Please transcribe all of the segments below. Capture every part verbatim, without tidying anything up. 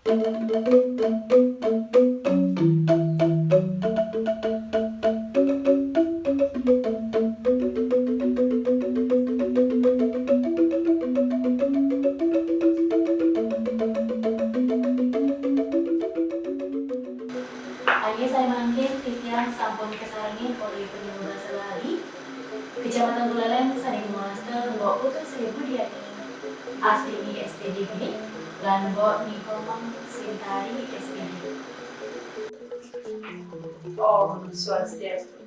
Ari saé mangkin titiang sampun kasarengin olih penyuluh basa Bali, Kecamatan Buleleng sané mawasta Mbok Putu Sri Budiati, Astini S P D B, lan Mbok Nikomang Sintari S P D. Om Swastiastu.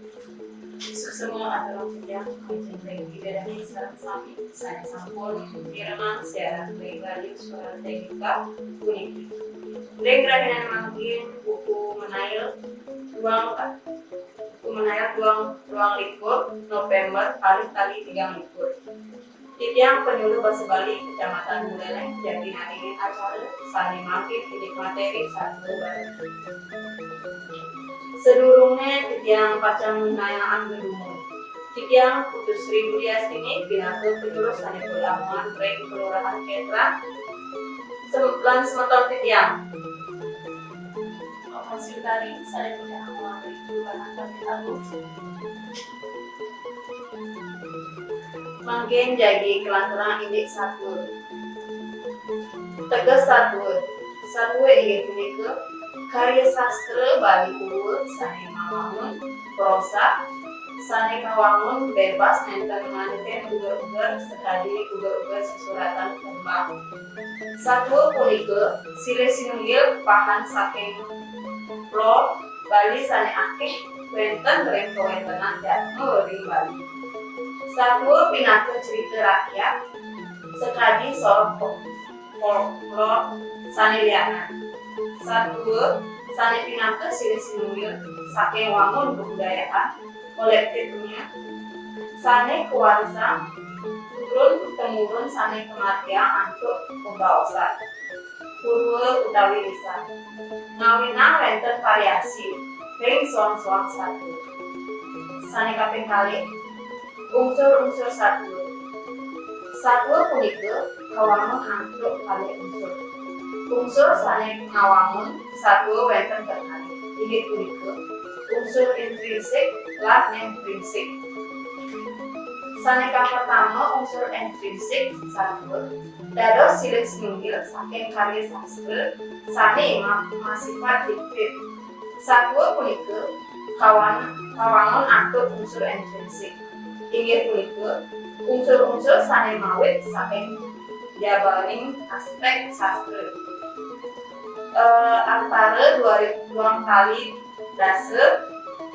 Suksma atur titiang majeng ring Ida Dané sareng sami sané sampun mirengang siaran ring Radio Suara Tejika puniki. Ring rahinan mangkin, Buku Menail duang, Buku Menail duang, duang likur November, kalih tali tigang likur. Titiang penyuluh basa Bali Kecamatan Buleleng jagi ngadinin acara sané mangkin indik materi satua Bali. Sadurungé titiang pacang nyinahang gedumun, titiang Putu Sri Budiastini pinaka penerus sané pun amuan ring Kelurahan Ketran, sem-, lan semeton titiang Bapak Sutari, sané pun amuan ring Kelurahan Bukit Agung. Mangkin jagi kalanturang indik satua. Teges satua. Satua inggih punika karya sastra Bali Purwa sané mawangun prosa, sané kawangun bebas nénten nganutén uger-uger sakadi uger-uger sesuratan tembang. Satua punika silih sinunggil pahan saking lore Bali sané akéh wénten ring kawéntenan jadma ring Bali. Satua pinaka crita rakyat sakadi soroh fol-, folklor sané lianan. Satua sané pinaka silih sinunggil saking wangun kabudayaan kolektifnya sané kawarisang turun temurun sané kamargiang antuk pabaosan purwa utawi lisan. Ngawinang wénten variasi ring soang-soang satua. Sané kaping kalih, unsur-unsur satua. Satua punika kawangun antuk kalih unsur. Unsur sané ngawangun satua wénten kakalih, inggih punika unsur intrinsik lan ékstrinsik. Sané kapertama, unsur ékstrinsik satua dados silih sinunggil saking karya sastra sané ma-, masifat fiktif. Satua punika kawan-, kawangun antuk unsur ékstrinsik, inggih punika unsur-unsur sané mawit saking jabaning aspék sastra. Eh, antara dua, duang tali dasa,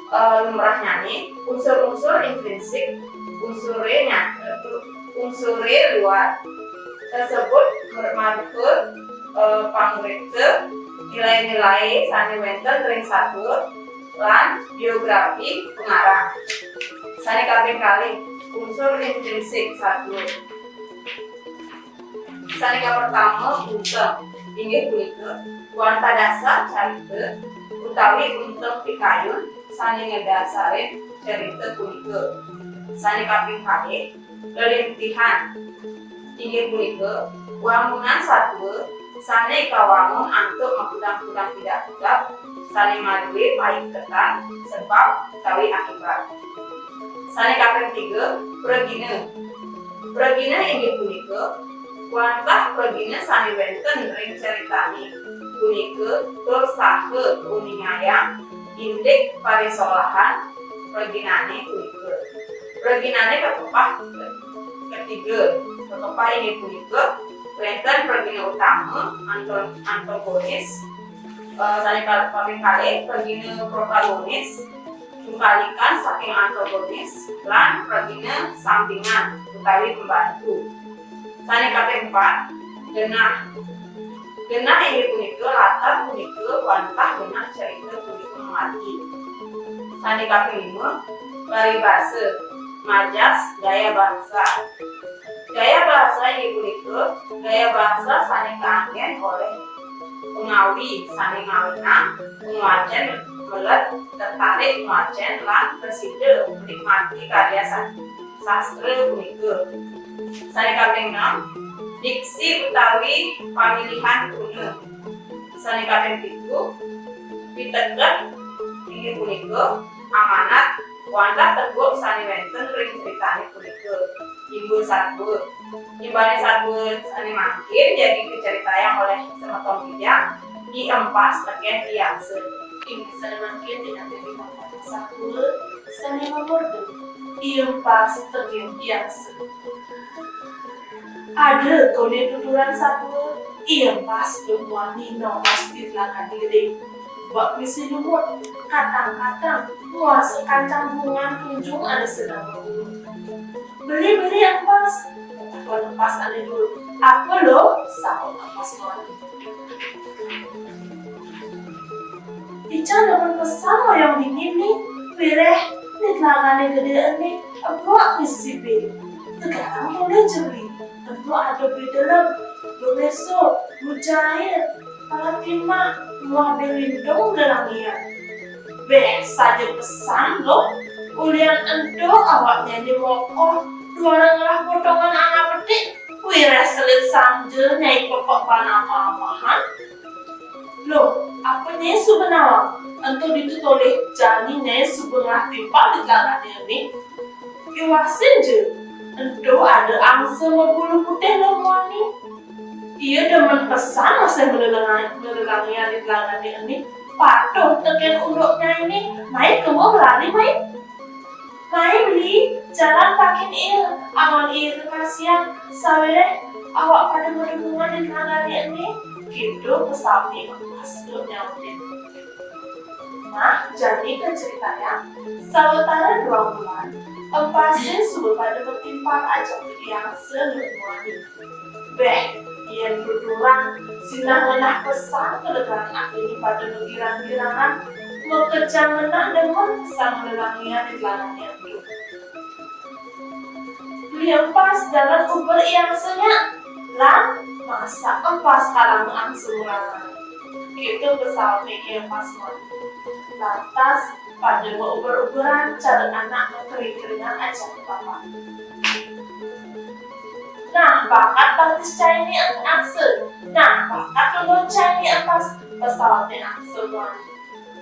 eh, lumrahnyané, unsur-unsur intrinsik, unsuré nyata, unsuré luar, kasebut mer-, marupa, eh, pangreksa nilai-nilai sané wénten ring satua lan biografi pangarang. Sané kaping kalih, unsur intrinsik satua. Sané kapertama, unteng, inggih punika wantah dasar carita utawi unteng pikayun sané ngadasarin carita punika. Sané kaping kalih, lelintihan, inggih punika wangunan satua sané kawangun antuk makudang-kudang pidak-pidak sané madué paiketan sebab utawi akibat. Sané kaping tiga, pragina. Pragina inggih punika wantah pragina sané wénten ring caritané punika tur saha kauningayang indik parisolahan praginané punika. Praginané kakepah katiga, kakepah inggih punika wénten pragina utama, anto-, antagonis, eh, sané ka-, kaping kalih, pragina protagonis, Sukalikan saking antagonis lan pragina sampingan utawi pembantu. Sané kaping pat, genah. Genah inggih punika latar punika wantah genah carita punika mamargi. Sané kaping lima, paribasa, majas, gaya bahasa. Gaya bahasa inggih punika gaya bahasa sané kaanggén olih pangawi sané ngawinang pangwacén meled tertarik ngwacén lan prasida menikmati karya sa-, sastra punika. Sané kaping enam, diksi utawi pamilihan kruna. Sané kaping pitu, piteket inggih punika amanat wantah teguh sané wénten ring critané punika. Imbur satua. Imbané satua sané mangkin jagi kacaritayang olih semeton titiang, I Empas tekén I Angsa. Inggih sané mangkin titiang satua sané mamurda I Empas tekén I Angsa. Ada koné tuturan satua, I Empas Luh Muani nongos di Telagané Gedé. Bak misi lumut, katang-katang, muasa kancang bungan tunjung ada sedang berbunga. Beli-beli Empas, takon Empas ané duur. Apa, Luh? Saut Empas Muani. Icang demen pesan oyong dini, wiréh di Telagané Gedé ené, ebok misi bé. Tegarang polih jeli, ento ada bé delem, bé béso, mujair, pala timah, muah bé lindung lelangian. Béh, saja pesan, Luh. Ulian ento awaknyané mokoh, duaning ngelah potongan anak petik, wiréh selit sambil nyai pepek bana mamahan. Luh, apa nyai suba nawang? Ento ditu tolih jani nyai suba ngelah timpal di Telagané ené. Iwasin ja, ento ada angsa mabulu putih Luh Muani. Ia demen pesan masih malelengai-, malelangian di Telagané ené. Patuh tekén unduknyainé, mai kema melali, mai. Mai Beli, jalan pakin ia, anggon ia kekasihan, sawiréh awak pada madunungan di Telagané ené, kéto pesautné Empas Luh nyautin. Nah, jani kacaritayang, sawatara duang bulan, Empasé suba pada matimpal ajak I Angsa Luh Muani. Béh, yén tuturan, sinah ngenah pesan kelegaran atiné pada magirang-girangan, makejang ngenah demen pesan lelangian di Telagané ento. Beli Empas jalan uber I Angsa nyak, lan masak Empas kalanga angsa mrana. Kéto pesautné I Empas Muani. Lantas pada mauber-uberan cara anak makering-keringan ajak bapa. Nah, bakat batis cainé angsa. Nah, bakat lolon cainé Empas, pesautné Angsa Muani.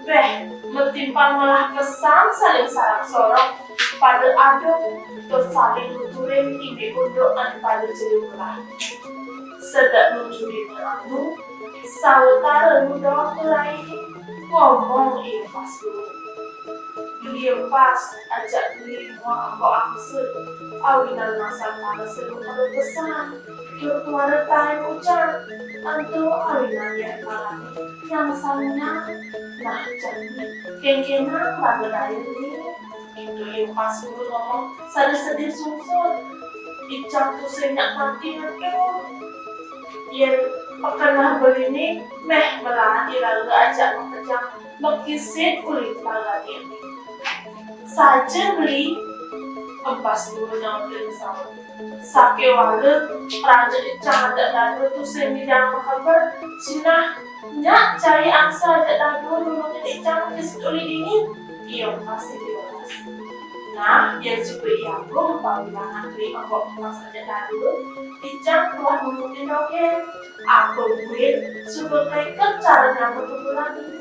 Béh, matimpal melah pesan saling sarak sorok, pada adung, tur saling nuturin indik unduk ané pada jero melah. Sedek nuju dina anu, sawatara nuduh rainé, ngomong I Empas Luh. Beli Empas ajak Beli muah Embok Angsa, awinan masang panas seru pada pesan, tur tuara tain ujan, ento awinan yah malané. Yang samian, nah jani, kénkénang baba dayané. Ento I Empas Luh ngomong sada sedih sungsut. Icang tusing nyak mati ngeduh. Yén pakeneh beliné, méh melahan iraga ajak makejang, makisid uli Telagané ené. Saja Beli, Empas Luh nyautin saut. Sakéwala, raga icang ajak dadua tusing nyidang makeber, sinah nyak cai angsa ajak dadua nulungin icang makisid uli dini. Iya, pasti jelas. Nah, yén suba I Agung pawilangan Beli Embok Empas ajak dadua, icang tuah nurutin dogén. Apa buin suba kaiket cara nyambut tuturan dini?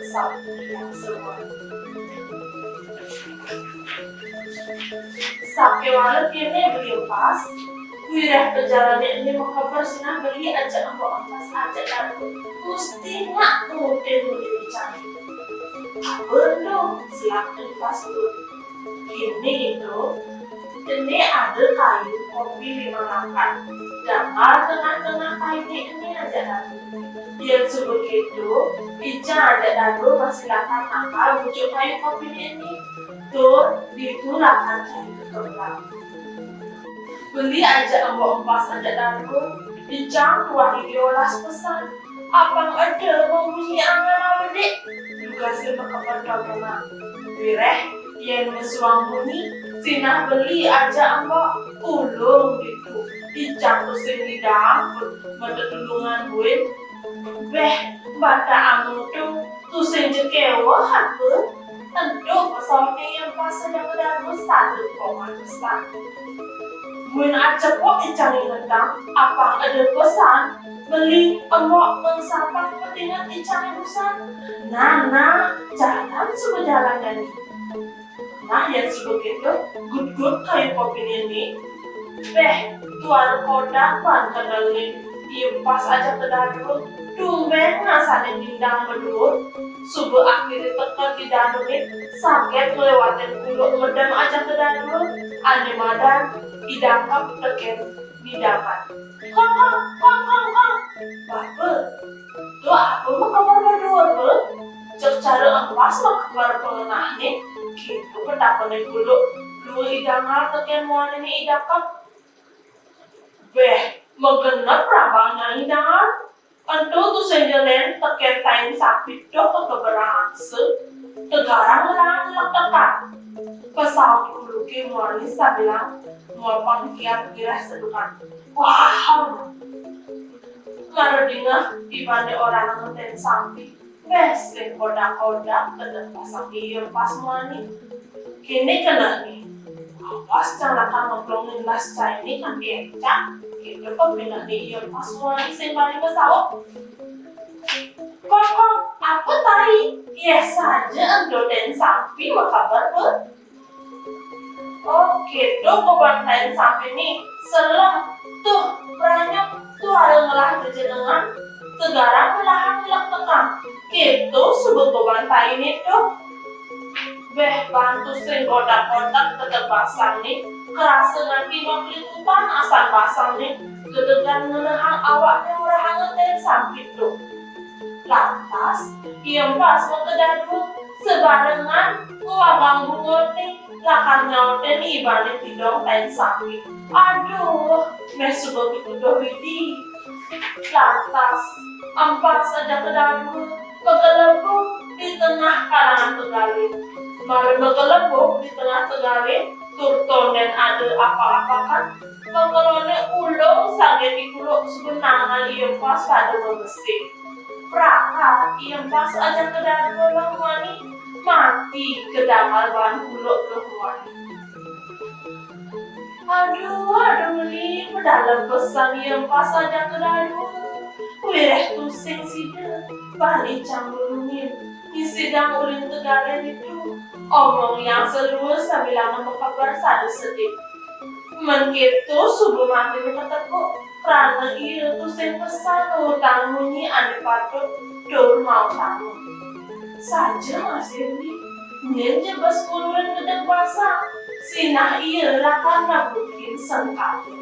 Pesaut I Angsa Muani. Sakéwala kéné Beli Empas, wiréh pajalané ené makeber sinah Beli ajak Embok Empas ajak dadua, musti nyak nurutin budi icang. Apa ento? Selap Empas Luh. Kéné ento, ené ada kayu kopi limang lakar. Dangkal tengah-tengah kayuné ené ajak dadua. Yén suba kéto, icang ajak dadua masih lakar nangkal bujuk kayu kopiné ené. Tur ditu lakar cai kekebelan. Beli ajak Embok Empas ajak dadua, icang tuah diolas pesan. Apang eda mamunyi angan awedik, dugasé makeber totonan. Wiréh, yén mesuang munyi, sinah Beli ajak Embok, ulung ditu. Icang tusing nyidang, matetulungan buin. Béh, batak anu to, tusing ja kéweh apa? Ento pesautné I Empas ajak dadua sada komat pesan. Mun aja pok icang ingetang, apang ada pesan, beli, embok, mengsapang, petinget icang urusan. Nah, nah, jalan suba jalan nyanyi. Nah, ya suba gitu, gudgut kayu kopi nini. Beh, tuan kodak ban kenal ni, impas aja kedadua. Tumben ngasane dindang medul, suba akhire teka di danune, saget nglewatin guluk medem aja kedadua, ane madan idakep teken nidangan. Kong, kong, kong, kong, kong. Bapa, to apa makeber medul, Pa? Cek cara empas makeber pengenahne, gitu petakone guluk, dua idangal teken muanine idakep. Beh, magenep rabang nyai dangan. Ento tusing jelen teken tain sapi dok kekeberang angsa, tegarang ngelang ngelek tekan. Pesaut guluke muani sabilang muapang kiat girah sedukan. Wah, mara dingeh ibane orang ngeten sampi. Beh, sing kodak-kodak tetep pasang iya pas muani. Kene keneh ni. Awas cang lakar ngeplongin las caine kanti encak. Kene pepineh ni iya pas muani sing bani besaut. Kong, kong, apa tai? Yeh saja ento den sampi makabar, Pa. Oh, gitu, goban tain sampi ni. Selem, tuh, pranyep, tuh ada ngelah jejenengan. Tegarang belahan lek tekang. Gitu, suba goban tain itu. Beh, bantu sing kodak-kodak tetep basang ni. Kerasa nganti maklitutan asan basang ni. Gedegan ngenehang awakne ora hangetin sampi tuh. Lantas, iya pas makedadua, sebarengan nguwagang bungote, lakar nyautin ibane tidong tain sampi. Aduh, meh suba pituduh Widi. Lantas, empas aja kedadua, magelebug di tengah kalangan tegale. Mara magelebug di tengah tegale, tur tonden ada apa-apakan, makelone ulung saget ikuluk sebenangan iya pas pada mabesik. Prakat iya pas aja kedadua lah muani, mati kedamal ban kuluk lah muani. Aduh, aduh, Meli, pedalem pesan iya pas aja kedadua. Wireh tusing sida, bani cang nulungin. Nyisidang ulin tegale nitu, omong yang selua sambilanga makeber sada sedih. Men keto suba mantine katepuk, krana iya tusing pesan ngutang munyi ane patut tur mautama. Saja masih ni, nyen jebes ngulurin gedeg basang, sinah iya lakar nabuhin sengkala.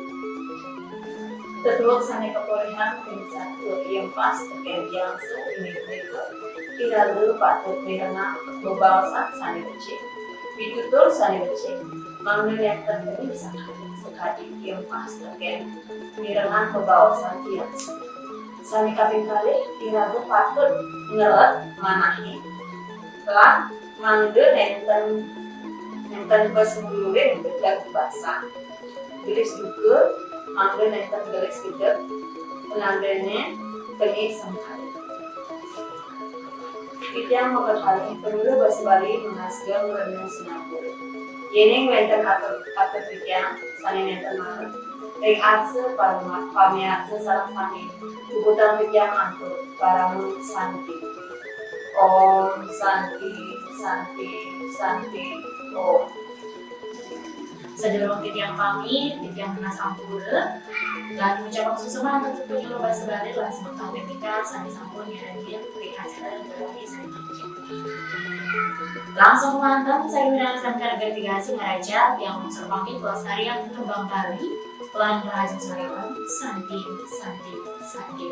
Tetuek sane kapolihan ring satua iya pas teken Yang Sri inggih punika, iraga patut mirengang bebaosan sane becik, pitutur sane becik, mangda nenten keni sakadi, sakadi iya pas teken mirengang bebaosan Yang Sri. Sane kaping kalih, iraga patut ngeret manahé, lan mangda nenten, nenten bes ngulurin gedeg basang. Gelis duka, mangda nenten gelis gedeg, penandane keni sengkala. Titiang makekalih penutur basa Bali manasgeng rena sinampura. Yening wenten atur, atur titiang sane nenten manut, ring arsa parama-, pamiarsa sareng sami, puputang titiang antuk parama santi. Om Santi, Santi, Santi, Om. Sadurung titiang pamit, titiang nunas ampura lan ngucapang suksma antuk penyuluh basa Bali lan semeton titiang sane sampun nyarengin ring acara Bali sane mangkin. Langkung manten, saking Wilangan S M K Negeri Tiga Singaraja, tiang mangsur pamit, pelestarian tembang Bali, lan rahajeng sore, Om Santi, Santi, Santi.